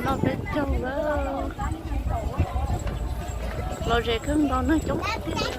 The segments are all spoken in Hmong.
Noj peb caug lawm. Los ze kawg nkaus, neeg coob tiag.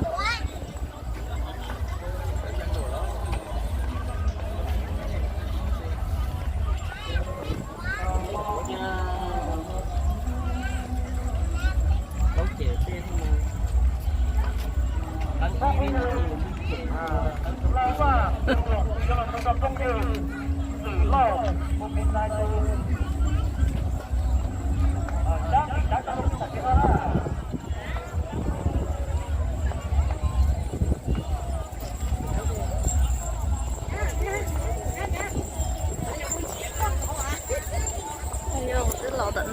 Twb los tawm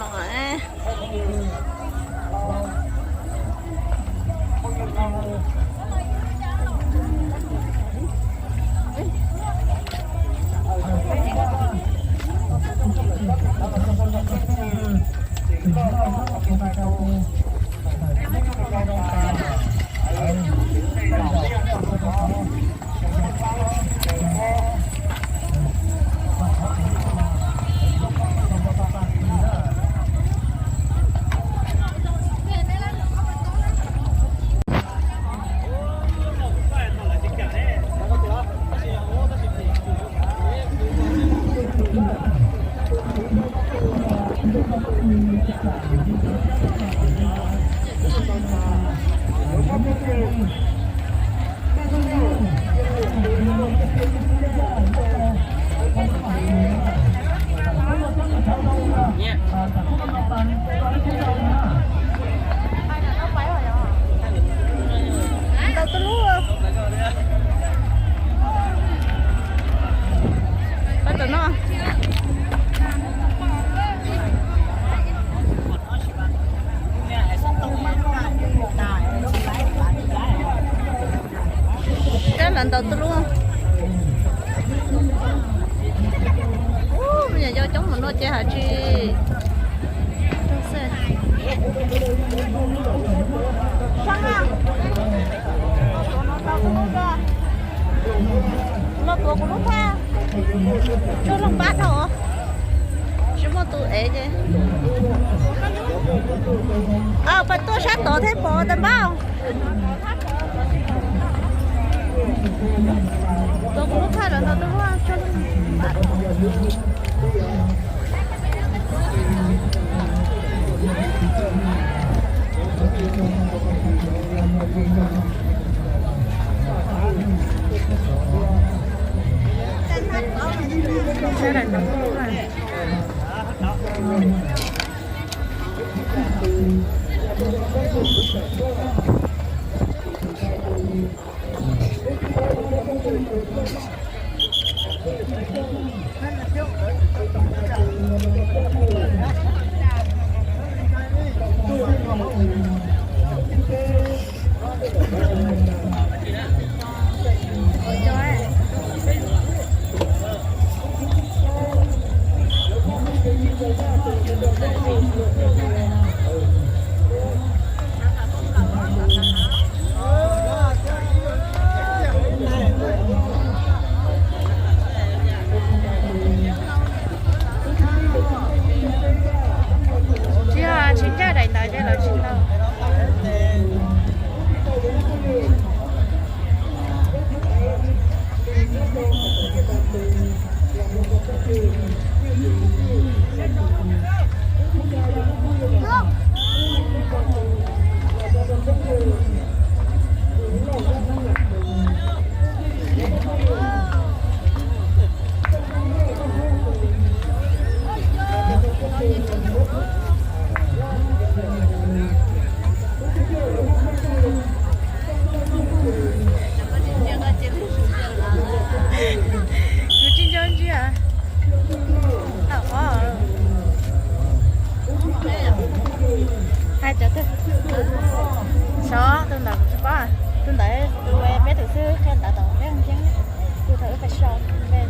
no. Ntau tuj lub. Pab tom no. Kab lawv ntaus tuj lub. Ub, me nyuam yaus coob mus no ces hais tsis. Los tuav kuv lub thaj, tsuag loog npab dhau, tsis muaj tus ev ces. Pab tuaj sab tod thiab pom tau npab. Tuav kuv lub thaj los ntau tuj lub. Tsis, tsis ncaj daim ntawd ces lawv tsis ntaus. Kuv tsis nco ntsia. Tau os. Hais cov twg? Xyov, tus ntawd kuv tsis paub. Tus ntawd tus peb tus xwb, qhia ntawd tau peb ntseeg. Tus thaum wb pais so npe.